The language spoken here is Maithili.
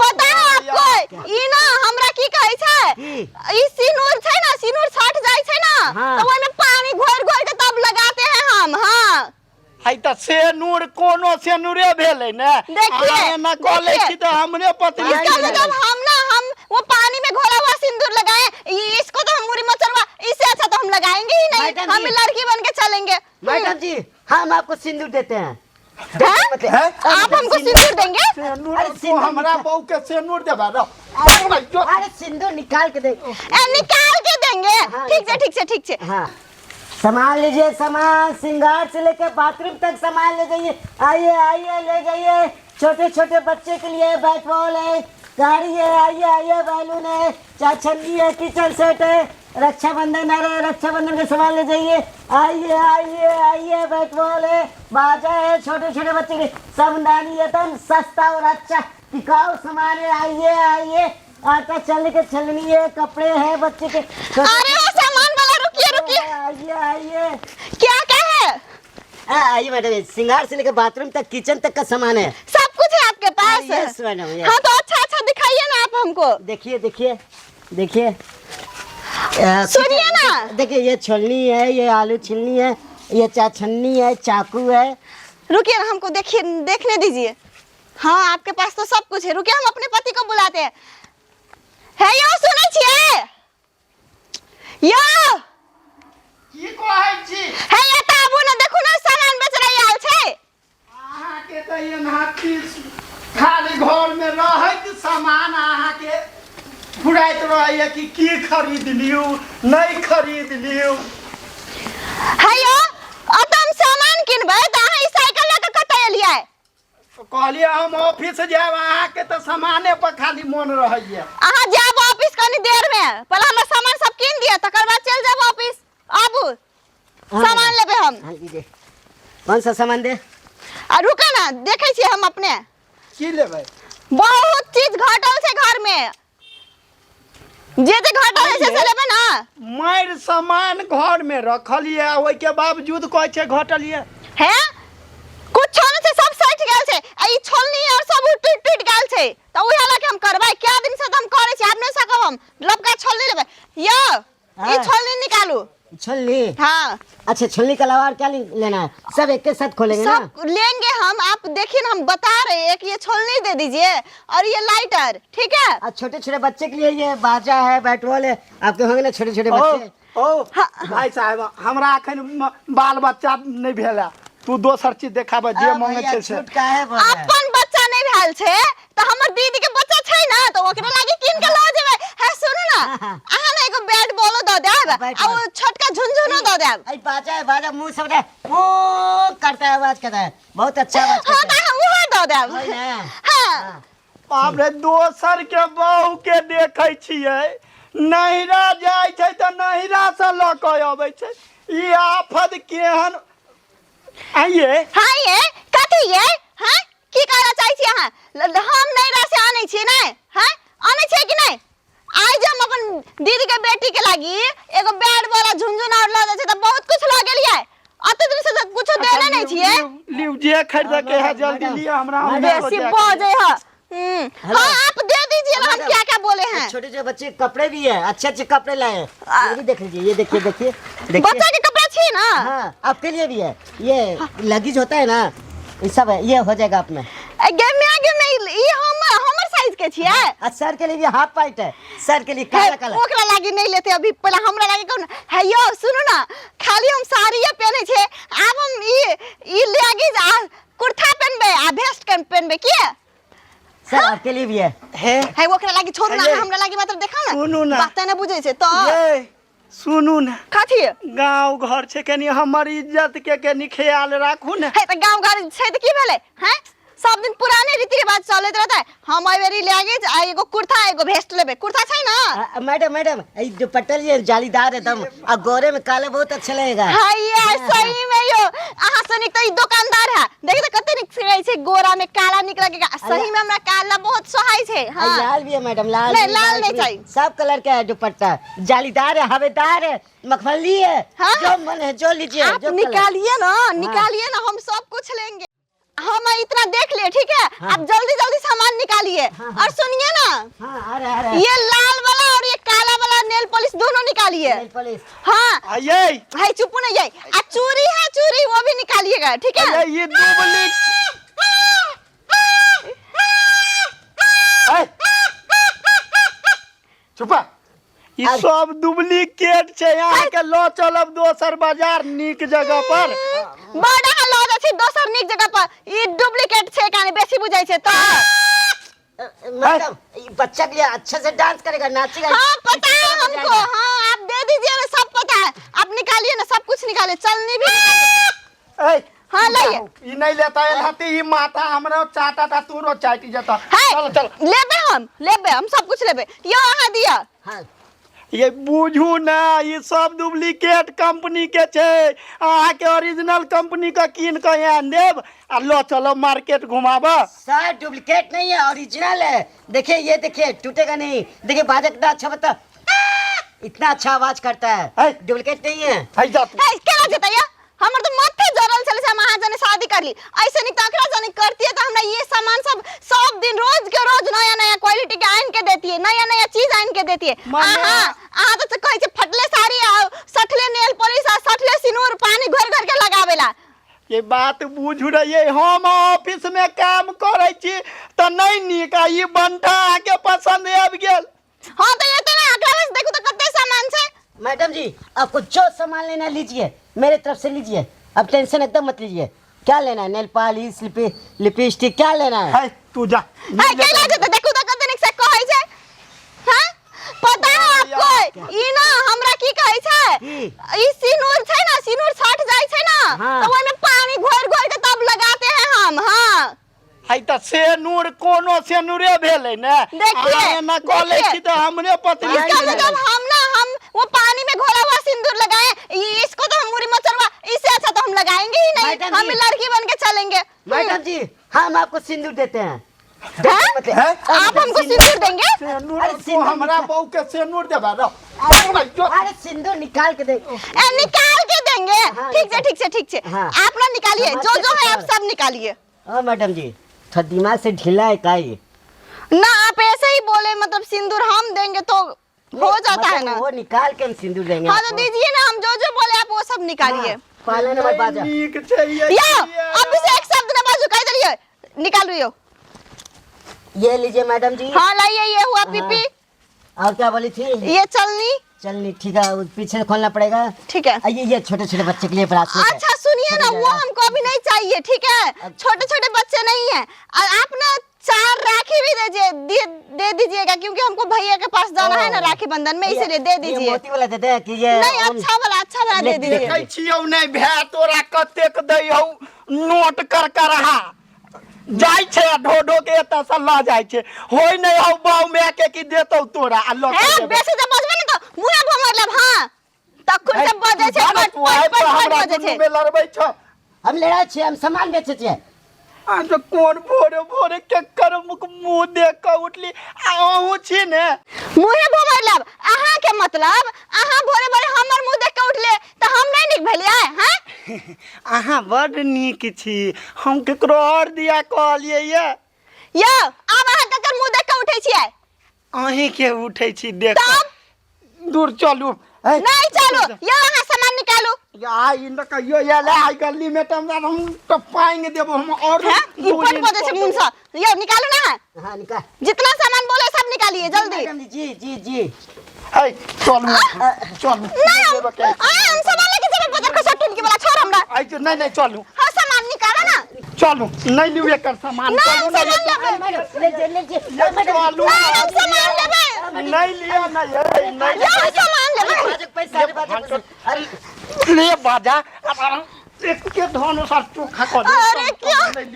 पता है आपको ई ना हमरा की कहै छै की? ई सिनूर छै ना सिनूर सट जाइ छै ना हाँ। तो ओहिमे पानी घोर घोर के तब लगाते हैं हम हाँ है तऽ सेनूर कोनो सेनूरे भेलै ने देखिए, अहाँ एना कऽ लै देखिए। छी तऽ हमरे पत्नी इसका मतलब हम ना हम वो पानी में घोला हुआ सिंदूर लगाए इसको तो हम मुरी मचरवा इससे अच्छा तो हम लगाएंगे ही नहीं मैडम हम जी। लड़की बन के चलेंगे मैडम जी हम आपको सिंदूर देते हैं हैं? मतलब- हैं? आप हमको सिंदूर देंगे सेनूर अरे तू सिंदूर हमरा निकाल- बहू के सेनूर देबा रह अरे अरे सिंदूर निकाल के दे ए, निकाल के देंगे हाँ, ठीक से ठीक से ठीक से हाँ सामान लीजिए सामान श्रृंगार से लेकर बाथरूम तक सामान ले जाइए आइए आइए ले जाइए छोटे छोटे बच्चे के लिए बैट बॉल है गाड़ी है आइए आइए बैलून है चाछनी है किचन सेट है रक्षाबंधन आ रहा है रक्षाबंधन का सामान ले जाइए आइए आइए आइए बैट बॉल है बाजा है छोटे छोटे बच्चे के समदानी एकदम सस्ता और अच्छा टिकाऊ सामान है आइए आइए आटा चलने के छलनी है कपड़े हैं बच्चे के अरे वो सामान वाला रुकिए रुकिए आइए आइए क्या क्या है आइए मैडम श्रृंगार से लेकर बाथरूम तक किचन तक का सामान है सब कुछ है आपके पास यस मैडम यस हाँ तो अच्छा अच्छा दिखाइए ना आप हमको देखिए देखिए देखिए सुनिए ना। देखिए ये छलनी है ये आलू छिलनी है ये छन्नी है चाकू है रुकिए ना हमको देखिए देखने दीजिए हाँ आपके पास तो सब कुछ है रुकिए हम अपने पति को बुलाते हैं है यो सुनै छियै यो की कहै छी हे एतऽ आबू ने देखू ने सामान बेचनाइ आयल छै अहाँके तऽ एना खाली घरमे रहैत सामान अहाँके फुराइत रहैए कि की खरीद लियौ नहि खरीद लियौ हे यो अतऽ हम सामान किनबै तऽ अहाँ ई साइकिल लऽ कऽ कतऽ एलियै कहलियै हम ऑफिस जायब अहाँके तऽ सामाने पर खाली मोन रहैए अहाँ जायब ऑफिस कनी देर में पहले हमर सामान सब कीन दिअ तकर बाद चलि जायब ऑफिस आबू हाँ। सामान लेबै हम हाँ लीजिए कौन सा सामान दे आ रुका ना देखै छियै हम अपने की लेबै बहुत चीज घटल छै घर में जे जे घटल है से लेबै ना मारि सामान घरमे रखल यऽ ओहिके बावजूद कहै छै घटल यऽ है कुछो नहि छै सब सठि गेल छै आ ई छोलनी और सब टूटि टूटि गेल छै तऽ उहे लऽ के हम करबै कै दिन से तऽ हम करै छी आब नहि सकब हम लबका छोलनी लेबै यौ ई हाँ। छोलनी निकालू छलनी हाँ अच्छा छलनी के अलावा और क्या लेना है सब एक के साथ खोलेंगे ना सब लेंगे हम आप देखिए ना हम बता रहे हैं एक ये छोलनी दे दीजिए और ये लाइटर ठीक है और छोटे छोटे बच्चे के लिए ये बाजा है बैट बॉल है आपके होंगे ना छोटे छोटे ओ बच्चे ओ भाई साहब हमरा अखन बाल बच्चा नहि भेल है तू दोसर चीज देखाबऽ जे आ, मांगे भैया, छै से छूट काहे बोल रहे हैं? अपन बच्चा नहीं भेल छै तऽ हमर दीदी के बच्चा छै ना तऽ ओकरे लागी कीन के लऽ जेबै हे सुनू ना हाँ। अहाँ ना एगो बैट बॉलो दऽ देब बैट आ ओ बॉल। छोटका झुनझुनो दऽ देब अरे बाजा है बाजा मुंह से बता वो करता है आवाज करता है बहुत अच्छा आवाज हाँ करता तऽ है अहाँ उहो दऽ देब वही ना। हाँ बाप रे दोसर के बहू के देखै छियै नैहरा जाइ छै तऽ नैहरा से लऽ कऽ अबै छै ई आफत केहन आइए हाँ ये कथी ये हाँ की कहना चाहै छी अहाँ हम नैहरा से आनै छियै नहि हाँ आनै छियै कि नहि आइ जे हम अपन दीदी के बेटी के लागी एगो बैट बॉल आ झुनझुना और लऽ जाइ छै तऽ बहुत कुछ लऽ गेलियै अते दिन से तऽ कुछो देने नहि छियै लिउ जे खरीदे के है जल्दी लिअ हमरा मैडम, बेसी बजै है हेलो। हाँ आप दे दीजिए ना हम मैडम, क्या क्या बोले हैं छोटे छोटे बच्चे के कपड़े भी है अच्छे अच्छे कपड़े लाए हैं ये भी देख लीजिए ये देखिए देखिए देखिए बच्चा के कपड़ा छी ना हाँ आपके लिए भी है ये लगेज होता है ना ये सब है ये हो जाएगा आप में गे माय गे माय ई हम हमर साइज के छियै और सर के लिए भी हाफ पाइट है सर के लिए काला काला ओकरा लागी नहीं लेते अभी पहले हमरा लागी कौन है यो सुनू ना खाली हम साड़िये पहने छे आब हम ई ई लेगिज आ कुर्ता पहनबे आ भेस्ट पहनबे किए सर आपके लिए भी है हे है ओकरा लागी छोड़ू ना हे। हमरा लागी मतलब देखाउ ना सुनू ना। बात ने बुझै छै तो ये सुनू ने कथी गाँव घर छै कनि हमर इज्जत के कनि ख्याल राखू ने है त गांव घर छै त की भेलै हैं सब दिन पुराने रीति रिवाज चलैत रहता है हम एहि बेरी लेगिज आ एगो कुर्ता एगो भेस्ट लेबै कुर्ता छै ना मैडम मैडम ये दुपट्टा लिए जालीदार एकदम और गोरे में काला बहुत अच्छा लगेगा हाय यार सही में यो अहाँ से नीक त ई दुकानदार है देखी त कते नीक रहै छै गोरा में काला नीक लगेगा आ सही में हमरा काला बहुत सोहाई छै और हाँ लाल भी है मैडम लाल नहीं, भी, लाल व्हाइट नहीं भी, चाहिए। सब कलर का है दुपट्टा जालीदार है हवेदार है मखमली है हाँ? जो मन है जो लीजिए आप जो कलर। निकालिए ना निकालिए ना हम सब कुछ लेंगे। हम इतना देख लिए, ठीक है? हाँ। आप जल्दी जल्दी सामान निकालिए। हाँ, हाँ। और सुनिए ना, हाँ, अरे अरे। ये लाल वाला और ये काला वाला नेल पॉलिश दोनों निकालिए। Nail polish. हाँ। आइए। हाय चुप नहीं जाए। आ चूरी है, चूरी वो भी निकालिएगा, ठीक है? ये ये डुबली ऐ, चुपा, ई सब डुप्लीकेट छै। अहाँ के लऽ चलब दोसर बाजार नीक जगह पर। बड़ अहाँ लऽ जाइ छी दोसर नीक जगह पर। ई डुप्लीकेट छै, काने बेसी बुझाइ छै तऽ। मैडम, ये बच्चा के लिए अच्छे से डांस करेगा, नाचेगा। हाँ पता है इसी तरह हमको। बजाएगा। हाँ आप दे दीजिए ना, सब पता है। आप निकालिए ना, सब कुछ निकालिए, चलनी भी निकालिए। ऐ, हाँ, लाइए। ई नहीं लेता है हाथी, ई माथा हमरा चाटा था तोरो चाटी जता। है चलो चलो। लेबे हम, लेबे हम, सब कुछ लेबे। यो अहाँ दिया। हाँ। ये बुझू ना, ई सब डुप्लीकेट कंपनी के छै। अहाँ के ओरिजिनल कंपनी के कीन के आन देब आ ल चलो मार्केट घुमाब। सर डुप्लीकेट नहीं है, ओरिजिनल है। देखिए, ये देखिए, टूटेगा नहीं। देखिए बाजा कितना अच्छा, बता इतना अच्छा आवाज करता है। है। डुप्लीकेट नहीं है। है जा तू। है केना जेतै या? हमर तऽ माथे जरल छलै से हम अहाँ जने शादी करली। ऐसे नहीं तकरा जने करती है तो हमरा ये सामान सब सब दिन रोज के रोज नया नया क्वालिटी के आन के देती है, नया नया चीज आन के देती है। मने- अहाँ अहाँ तो कहै छै फटले साड़ी आ सठले नेल पॉलिश आ सठले सिनूर पानी घोर घोर के लगावेला। ये बात बुझू रहिए, हम ऑफिस में काम करै छी तऽ नहीं नीक आ ई बंठा अहाँके पसंद आबि गेल। हाँ तो ये तो ना आकड़ा बस देखो तो कते सामान छै। मैडम जी आपको जो सामान लेना है लीजिए, मेरे तरफ से लीजिए, अब टेंशन एकदम मत लीजिए। क्या लेना है? नेल पॉलिश, लिपस्टिक, क्या लेना है? है तू जा। है केना जेतै? देखू तो कते नीक से कहै छै। हाँ पता है आपको ई ना हमरा की कहै छै? की? ई सिनूर छै ना, सिनूर सट जाइ छै ना। हाँ। तो ओइमे पानी घोर घोर के तब लगाते हैं हम। हाँ है तऽ सेनूर कोनो सेनूरे भेलै ने। देखिए, अहाँ एना कऽ लै छी तऽ हमरे पत्नी इसका मतलब हम ना, हम वो पानी में घोला हुआ सिंदूर लगाए, इसको तो हम मुरी मचरवा, इससे अच्छा तो हम लगाएंगे ही नहीं। मैडम हम जी। लड़की बन के चलेंगे। मैडम जी हम आपको सिंदूर देते हैं। हाँ? मतलब- हैं? आप हमको सिंदूर देंगे? सेनूर अरे तू सिंदूर हमरा निकाल- बहू के सेनूर देबा रह। अरे सिंदूर निकाल के दे। ए, निकाल के देंगे। हाँ, ठीक है, ठीक है, ठीक है। हाँ। आप ना निकालिए, जो जो है आप सब निकालिए। हाँ मैडम जी, थोड़ा दिमाग से ढीला है काई ना, आप ऐसे ही बोले, मतलब सिंदूर हम देंगे तो हो जाता है ना। वो निकाल के हम सिंदूर देंगे हाँ तो आपको। दीजिए ना, हम जो जो बोले आप वो सब निकालिए। हाँ, पहला नंबर बाजा। नीक छै ये। यो अब से एक शब्द ना बाजू, कह दिलिए निकालू यो। ये लीजिए मैडम जी। हाँ लाइए, ये हुआ पीपी। और क्या बोली थी? ये चलनी। चलनी, ठीक है, उस पीछे खोलना पड़ेगा। ठीक है। ये छोटे छोटे बच्चे के लिए ब्रासलेट है। अच्छा सुनिए ना, छोटे वो हमको अभी नहीं चाहिए, ठीक है? छोटे छोटे बच्चे नहीं है। और आप ना 4 राखी भी दे दीजिएगा, क्योंकि हमको भैया के पास जाना है ना राखी बंधन में, इसीलिए दे ये दीजिए। मोती वाला देते हैं कि ये नहीं, अच्छा वाला, अच्छा वाला दे ले- दीजिए। देखै छियौ नहि भए तोरा कतेक दै हौ नोट कर करहा जाइ छै आ ढो ढो के एतऽ से लऽ जाइ छै। होय नहि हौ बाउ माय के कि देतौ तोरा आ लऽ के हे, जेबै। बेसी जब बजबै ने तऽ मुँहे भमर लेब। हाँ तखन से बजै छै, जा ने पट तू आबि पट कऽ पट हमरा बजै दुनू छै। मे लड़बै छ। हम लड़ाई छियै, हम सामान बेचै छियै। आ तो कोन भोरे भोरे केकर मुख मुँह देख कऽ उठली आ अहूँ छी ने। मुँहे भमर लेब अहाँ के मतलब अहाँ भोरे भोरे हमर मुँह देख के उठले तऽ हम नहि नीक भेलियै? हाँ अहाँ बड्ड नीक छी, हम केकरो आओर दिया कहलियै ये। यौ आब अहाँ ककर मुँह देख के उठै छियै? अहीं के उठै छी देख कऽ। तब? दूर चलू। है। नहीं चलू, यौ अहाँ सामान निकालू। आ ई न कहियो ये ले आई गली में त हमरा हम त पांग देबो हम और हैं? ई दू पट दिन बजै छै कऽ मुँह सँ। यौ निकालू ना। हाँ निकाल। जितना सामान बोले सब निकालिए जल्दी। मैडम जी, जी जी जी। है चलू चलू। नहीं हम लेबऽ के। आ, हम सामान लेके जेबै बाजार खसा टुनकी वाला, छोड़ हमरा। आई तो नहीं नहीं चलू। हाँ सामान निकालो ना। चलू नहीं लियो एकर सामान। नहीं, चलू हम ना, सामान लेबै। मैडम, ले जे ले जे। ये चलू। नहीं हम सामान लेबै। नहीं लिया नहीं है, नहीं। यौ हम सामान लेबै। बाजक पैसा रे, बाजक पैसा। अरे ले बाजा अब एक के धन सार चोखा कर अरे क्यों? नहीं लियो।